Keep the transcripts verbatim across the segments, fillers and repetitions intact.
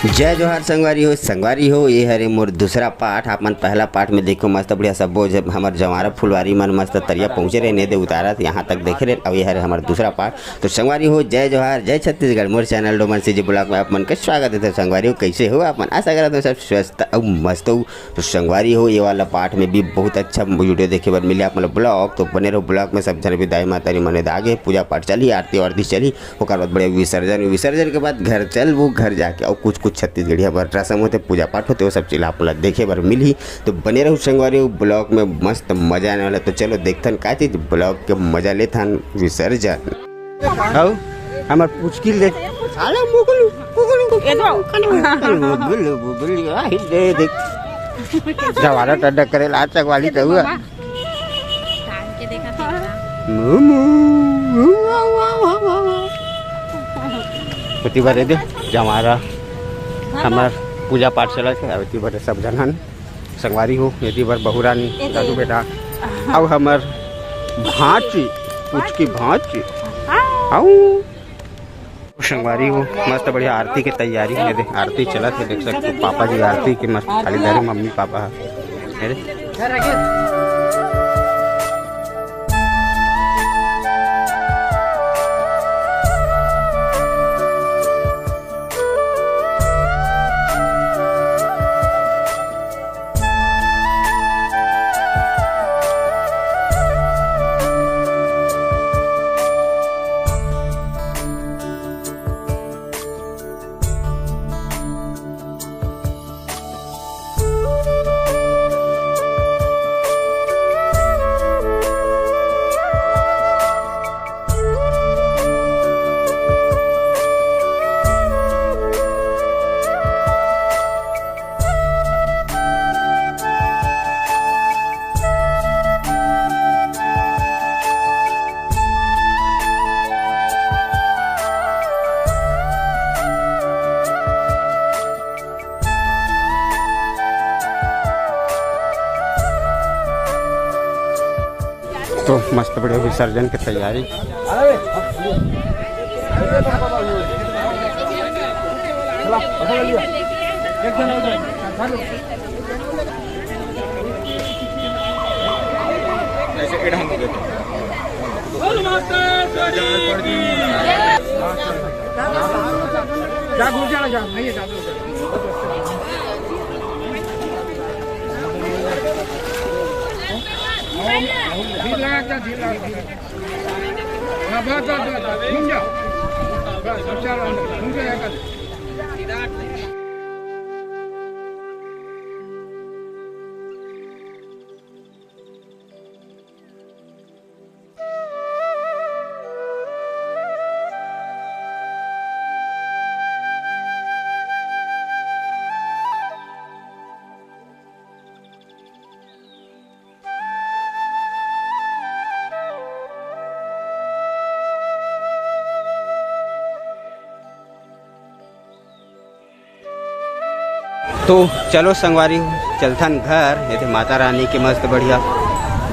जय जोहार संगवारी हो, संगवारी हो, ये हरे मोर दूसरा पाठ। आप मन पहला पाठ में देखो, मस्त बढ़िया सब्बो जब हमर जवारा फुलवारी मन मस्त तरिया पहुँचे रहे, नेदे उतारत यहाँ तक देखे रहे। अब ये हरे हमर दूसरा पाठ। तो संगवारी हो, जय जोहार, जय छत्तीसगढ़। मोर चैनल डोमन सीजी ब्लॉग में आप मन के स्वागत है। तो संगवारी हो, कैसे हो आप मन? आशा करत हूँ सब स्वस्थ अउ मस्त हो। तो संगवारी हो, ये वाला पाठ में भी बहुत अच्छा वीडियो देखे बर मिले आप मन ब्लॉग। तो बने रहो ब्लॉग में, सब झन भी दाई माता री मने आगे पूजा पाठ चली, आरती वारती चली। ओकर बाद बड़े विसर्जन, विसर्जन के बाद घर चलबो, घर जाके अउ कुछ कुछ छत्तीसगढ़िया बर रसम होथे, पूजा पाठ होथे, वो सब चीज आप ला देखे बर मिलही। तो बने रहू संगवारी हो, ब्लॉग में मस्त मजा आने वाला। तो चलो देखथन का चीज, ब्लॉग के मजा लेथन। विसर्जन। हऊ हमर पुचकी ले, साला मुगलू, मुगलू, ये दो। मुगलू, मुगलू, मुगलू, आही दे दे। जवारा टड्डा करे ला चकवाली तो हुआ। टांग के देखा था। मोमो। ओती बर दे जवारा। हमर पूजा पाठ चलत हे, ओती बर सब झन हन संगवारी हो, एती बर बहू रानी, दादू बेटा, अउ हमर भांची, पुचकी भांची। अउ संगवारी हो, मस्त बढ़िया आरती के तैयारी हे। दे, आरती चलत हे, देख सकते हो, पापा जी आरती के मस्त थाली धरे, मम्मी पापा ह। ये दे। तो मस्त बढ़िया विसर्जन के तैयारी। जा, घुस जाना, जा, नहीं है, जा, जा। धीर लगा, क्या धीर लगा, धीर। हाँ, बस, बस, बस, बस, घूम जाओ। बस, अब चलो, घूम के यहाँ कर। तो चलो संगवारी हो, चलथन घर। ये थे माता रानी के मस्त बढ़िया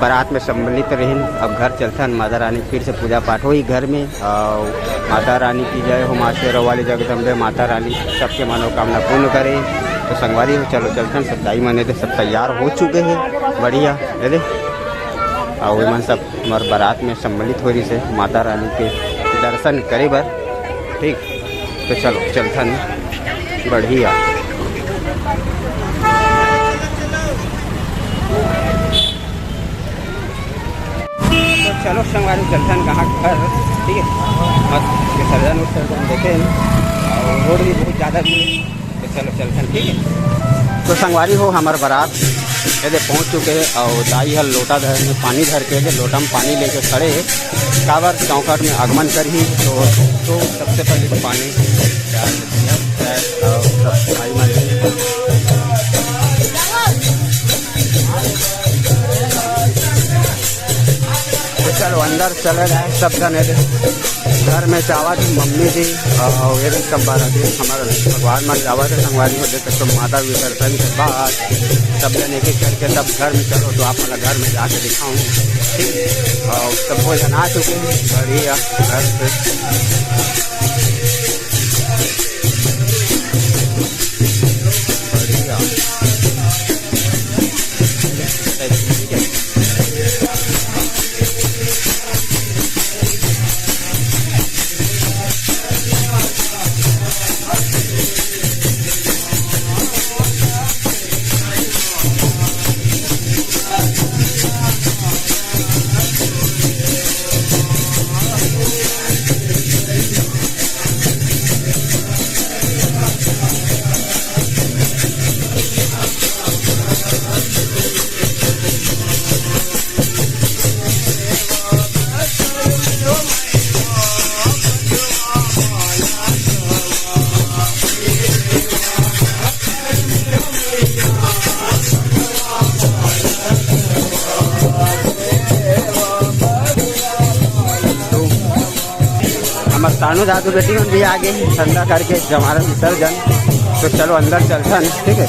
बारात में सम्मिलित रहिन। अब घर चलथन, माता रानी फिर से पूजा पाठ होही घर में। और माता रानी की जय हो, माँ शेरों वाली जगदम्बे माता रानी सबके मनोकामना पूर्ण करे। तो संगवारी हो, चलो चलथन। सब दाई मने तो सब तैयार हो चुके हैं, बढ़िया, ये दे। और ये मन सब हमार बारात में सम्मिलित हो रही से माता रानी के दर्शन करे बर। ठीक, तो चलो चलथन। बढ़िया। तो चलो संगवारी, चलथन कहाँ घर, ठीक है। मस्त विसर्जन उर्जन देखे, और रोड भी बहुत ज़्यादा भीड़। तो चलो चलथन, ठीक है। तो संगवारी हो, हमार बारात एदे पहुँच चुके हैं और दाई हर लोटा धर में पानी धर के, एदे लोटा में पानी लेके खड़े हैं। काबर चौखट में आगमन करही, तो, तो सबसे पहले तो पानी प्यार से दिया जाए और सब भाई मन। तो चलो अंदर चले जाए सब जने दे। घर में जावा थे मम्मी जी और ये भी सब बारह जी हमारे भगवान मन जावा थे संगवारी हो। देख सकते हो माता विसर्जन के बाद सब जन एक एक करके सब घर में चलो, तो आप वाला घर में जाके दिखाऊँ, ठीक। और सब भोजन आ चुके हैं बढ़िया घर पे। कानू दादू बेटी मन भी आ गे चंदा करके जमारा विसर्जन। तो चलो अंदर चलथन, ठीक है।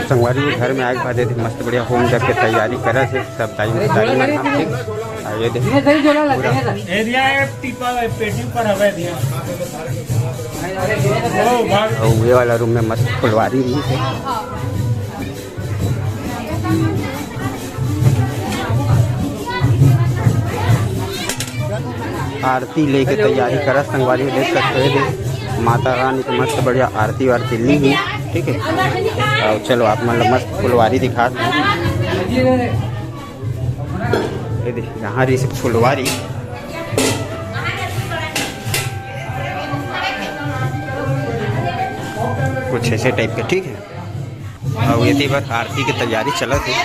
संगवारी, घर में आए के बाद ये दे मस्त बढ़िया होम जग के तैयारी करत हे सब दाई दाई मन ह। आ, ये दे पूरा एरिया है, टीपा है, पेटी ऊपर हवा है भैया। ओ, भाग। अउ ये वाला रूम में मस्त फुलवारी भी है। आरती लेके तैयारी करत संगवारी, देख सकते हो, ये दे माता रानी के मस्त बढ़िया आरती वारती ली ही, ठीक है। और चलो आप मन ला मस्त फुलवारी दिखात हँव। ये दे, यहाँ रही से फुलवारी कुछ ऐसे टाइप के, ठीक है। अउ एती बर आरती के तैयारी चलत हे।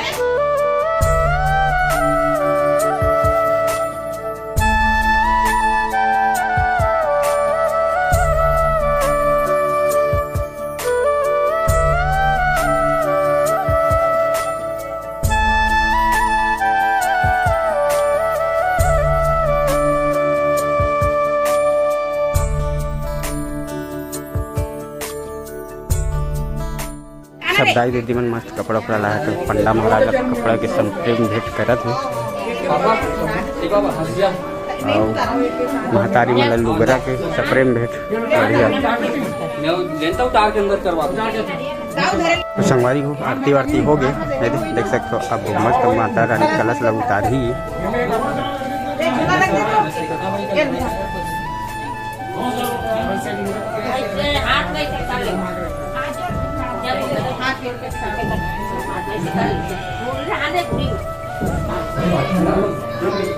सब दाई दीदी मन मस्त कपड़ा उपड़ा ला के पंडा महाराज ला कपड़ा के संग प्रेम भेंट करत हे। अउ महतारी मन ला लुगरा के सप्रेम भेंट। बढ़िया। मैं लेंता उतार के अंदर करवा दूँ। तो संगवारी हो, आरती वारती हो गे। ये दे, देख सकते हो, अब मस्त माता रानी कलश ला उतारही।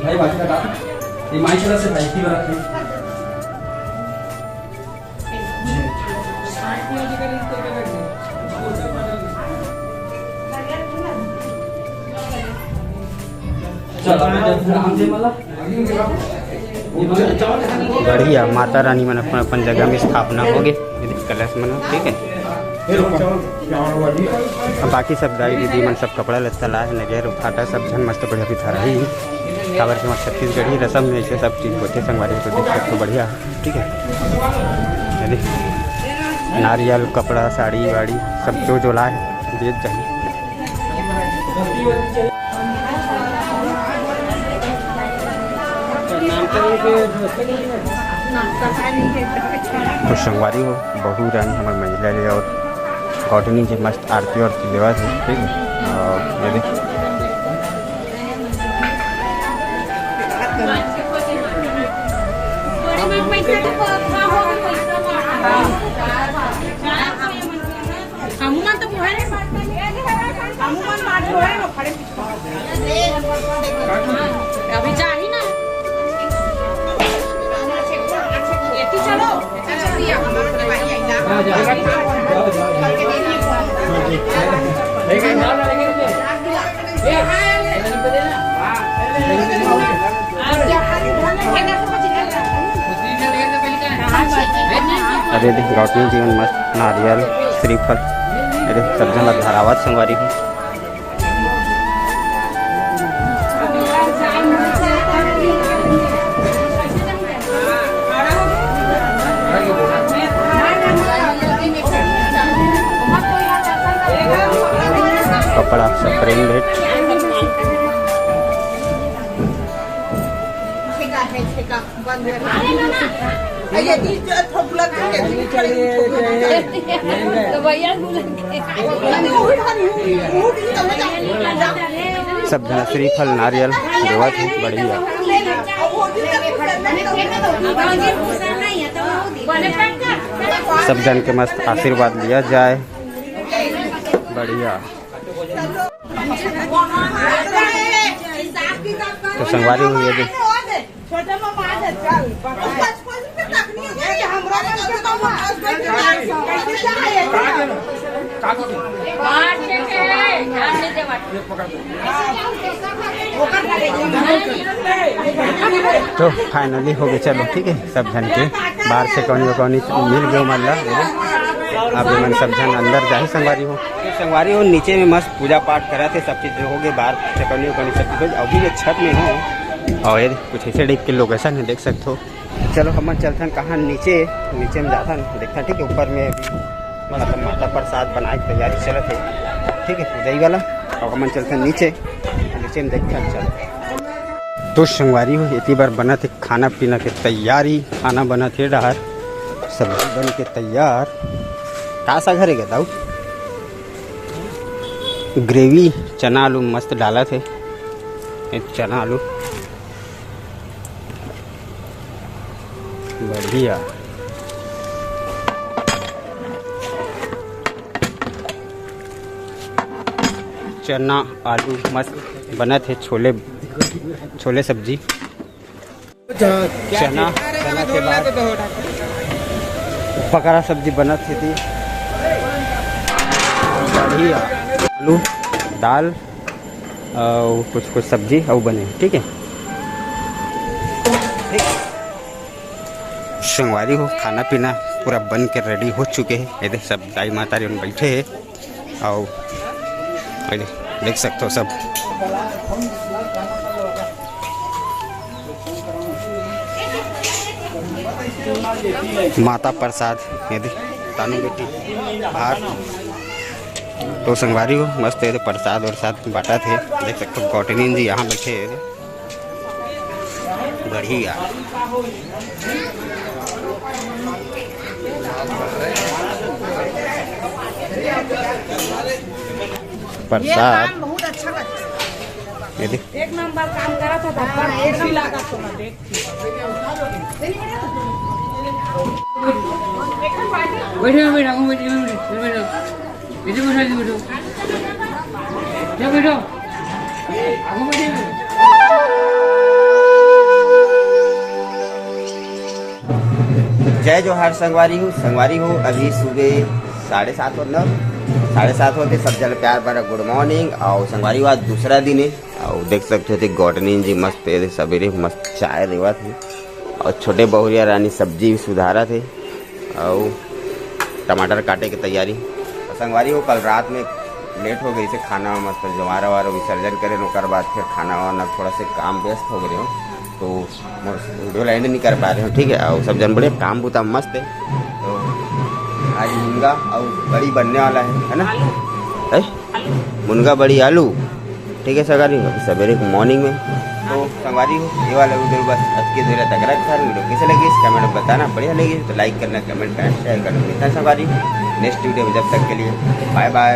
भाई, बाकी का ये माई चला से भाई की बात है। बढ़िया, माता रानी मन अपन अपन जगह में स्थापना हो गे, कलश मन, ठीक है। अब बाकी सब दाई दीदी मन सब कपड़ा लत्ता लाए, नरियर फाटा सब झन मस्त बढ़िया बिथराही, काबर के हमर छत्तीसगढ़ी रसम में ऐसे सब चीज होथे संगवारी, तो देख सकते हो बढ़िया। ठीक है, ये देख, नारियल, कपड़ा, साड़ी वाड़ी सब जो जो लाए देत जाही। तो संगवारी हो, बहू रानी हमर मंझला ले और गौठनी जी मस्त आरती वारती लेवत हे, ठीक है। और ये देख, हमू मन तो बुहाए नहीं, हमू मन बात बुहाए ना, खड़े पीछे। अभी जाही ना। ये तू चलो। अरे देख, गौतमी जी मन मस्त नारियल, श्रीफल, अरे सब झन ला धरावत संगवारी हो। कपड़ा सब प्रेम भेंट। तो भैया, सब झन श्रीफल नारियल देवत हे, बढ़िया। सब झन के मस्त आशीर्वाद लिया जाए, बढ़िया। तो संगवारी हो ये दे। छोटे मामा आ जा, चल। पचपन रुपये तक नहीं है, ये हमरा मन के तो हस्बैंड के नाम से। कैसे चाहे? तो फाइनली हो गए, चलो ठीक है, सब झन के बाहर से कौनी कौनी मिल गए मन ला। आप मन सब झन अंदर जाही संगवारी हो। संगवारी हो, नीचे में मस्त पूजा पाठ करत हे, सब चीज हो गए, बाहर से कौनी कौनी सब चीज हो गए। अभी ये छत में हो और ये कुछ ऐसे टाइप के लोकेशन है, देख सकते हो। चलो हमन चलथन कहाँ, नीचे, नीचे में जाथन, देखथन ठीक है। ऊपर में अभी मतलब माता प्रसाद बनाए के तैयारी चलत है, ठीक है, पूजाई वाला। और हमन चलथन नीचे, नीचे में देखथन। चलो तो संगवारी हो, इतनी बार बनत है खाना पीना के तैयारी, खाना बनत है डहर, सब्जी बन के तैयार। का साग हरे गे दाऊ? ग्रेवी चना आलू मस्त डालत है, ये चना आलू बढ़िया। चना आलू मस्त बनत है, छोले, छोले सब्जी, चना, चना के बाद पकड़ा सब्जी बनत है थी। बढ़िया। आलू, दाल, और कुछ कुछ सब्जी अउ बने, ठीक है। संगवारी हो, खाना पीना पूरा बन के रेडी हो चुके हैं। ये देख, सब दाई माता रे बैठे हैं, और ये देख, देख सकते हो सब माता प्रसाद, ये देख, तानू बेटी बाहर। तो संगवारी हो, मस्त ये प्रसाद वरसाद बांटत हे, देख सकते हो गौटनीन जी यहाँ बैठे हैं। बढ़िया। प्रसाद। काम बहुत अच्छा लगा। ये देख। एक नंबर काम करा था, एकदम लागत तो ना देख। बैठो, बैठो, बैठो, बैठो, बैठो। इधर बैठो, इधर बैठो। इधर बैठो। जय जोहार संगवारी हो, संगवारी हो, अभी सुबह साढ़े सात हो, न, साढ़े सात होते। सब जन प्यार भरा गुड मॉर्निंग। और संगवारी हो, आज दूसरा दिन है, और देख सकते हो गौटनीन जी मस्त, ये सवेरे मस्त चाय देवत है, और छोटे बहुरिया रानी सब्जी भी सुधारत है, और टमाटर काटे के तैयारी। और संगवारी हो, कल रात में लेट हो गई से खाना, मतलब जवारा वारा विसर्जन करे, ओकर बाद फिर खाना वाना थोड़ा से काम व्यस्त हो गए हो, तो मोर वीडियो ला एंड नहीं कर पा रहे हो, ठीक है। और सब जन बड़े काम बूता मस्त है, तो आज मुनगा और बड़ी बनने वाला है, है ना? है? मुनगा बड़ी आलू, ठीक है संगवारी, अभी सवेरे के मॉर्निंग में। तो संगवारी हो, ये वाला वीडियो बस अतके दूर तक रख सर। वीडियो कैसे लगी, कमेंट में बताना, बढ़िया लगी तो लाइक करना, कमेंट करना, शेयर करना। मिलता है संगवारी नेक्स्ट वीडियो में, जब तक के लिए बाय बाय।